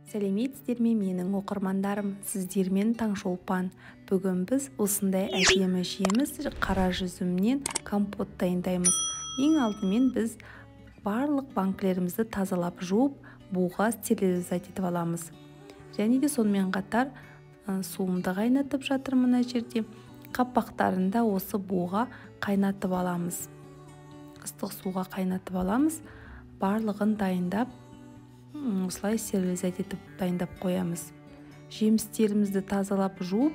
Сәлеметсіздер ме, менің оқырмандарым, сіздермен Таңшолпан. Бүгін біз осындай әдемі жеміс қара жүзімнен компот дайындаймыз. Ең алдымен біз барлық банкілерімізді тазалап жуып, буға стерилизация етіп аламыз. Және де сонымен қатар суымды қайнатып жатыр мына жерде. Қаппақтарында осы буға қайнатып аламыз. Ыстық суға қайнатып аламыз. Барлығын дайындап, осылай стерилизация етіп дайындап қоямыз. Жемістерімізді тазалап жуып,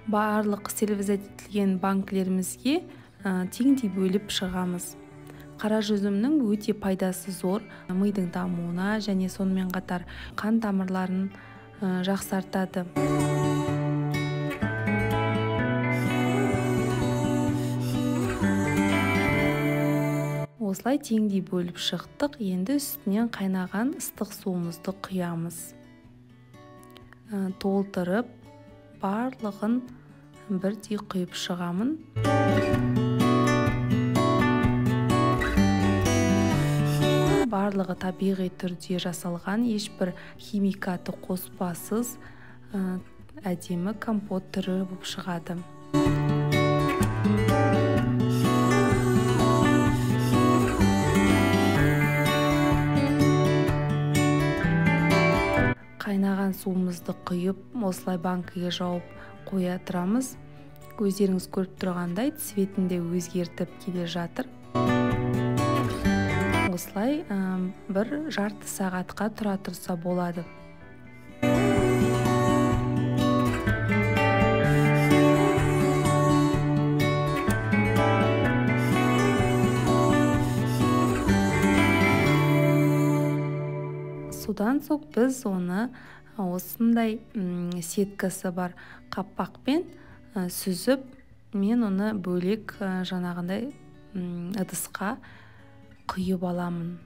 барлық стерилизация етілген банкілерімізге теңдей бөліп шығамыз. Қара жүзімнің өте пайдасы зор, мидың дамуына және сонымен қатар қан тамырларын жақсартады. Осылай теңдей бөліп шықтық. Енді үстінен қайнаған ыстық суымызды құямыз. Толтырып, барлығын бірдей құйып шығамын. Барлығы табиғи түрде жасалған, ешбір химикаты қоспасыз әдемі компот түрі болып шығады. Қайнаған суымызды құйып, осылай банкіге жауып қоя тұрамыз. Өздеріңіз көріп тұрғандай, цветін де өзгертіп келе жатыр. Осылай бір жарты сағатқа тұра тұрса болады. Содан соң біз оны осындай сеткасы бар қаппақпен сүзіп, мен оны бөлек жаңағындай ыдысқа құйып аламын.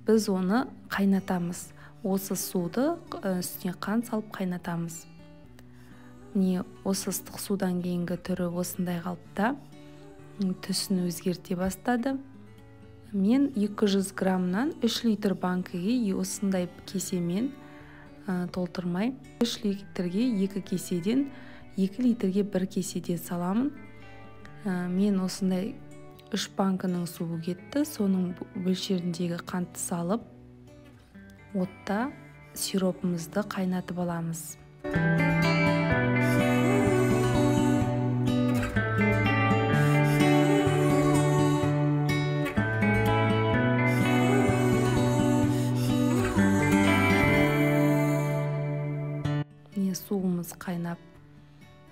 Біз оны қайнатамыз. Осы суды үстіне қан салып қайнатамыз. Міне, осы ыстық судан кейінгі түрі осындай қалыпта, түсін өзгерте бастады. Мен 200 граммнан 3 литр банкіге осындай кесемен толтырмай, 3 литрге 2 кеседен, 2 литрге 1 кеседен саламын. Мен осындай 3 банкінің суы кетті, соның мөлшеріндегі қантты салып, отта сиропымызды қайнатып аламыз. Суымыз қайнап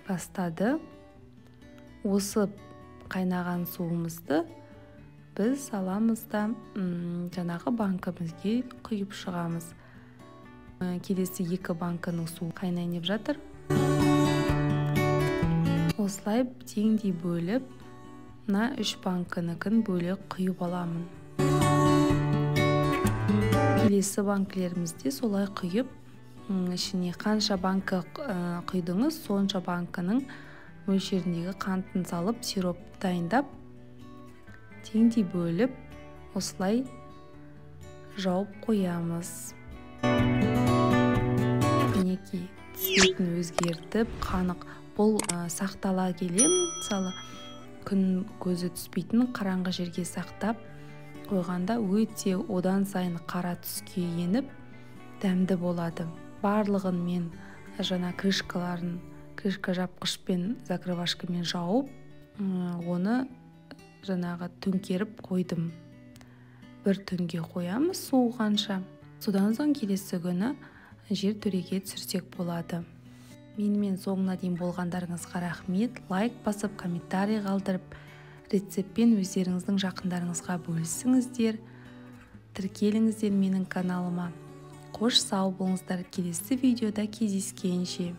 бастады. Осы қайнаған суымызды біз аламыз да жаңағы банкімізге құйып шығамыз. Келесі 2 банкінің суы қайнайын деп жатыр. Осылай теңдей бөліп, мына 3 банкінікін бөлек құйып аламын. Келесі банкілерімізде солай құйып, ішіне қанша банкі құйдыңыз, сонша банкінің мөлшеріндегі қантын салып, сироп дайындап, теңдей бөліп, осылай жауып қоямыз. Мінекей, цветін өзгертіп, қанық. Бұл сақтала келе, мысалы, күн көзі түспейтін қараңғы жерге сақтап қойғанда өте одан сайын қара түске еніп, дәмді болады. Барлығын мен жаңа крышкаларын, крышка жапқышпен, закрывашкамен жауып, оны жаңағы төңкеріп қойдым. Бір түнге қоямыз суығанша. Содан соң келесі күні жер төреге түсірсек болады. Менімен соңына дейін болғандарыңызға рахмет. Лайк басып, комментарий қалдырып, рецептпен өздеріңіздің жақындарыңызға бөлісіңіздер. Тіркеліңіздер менің каналыма. Қош сау болыңыздар, келесі видеода кездескенше.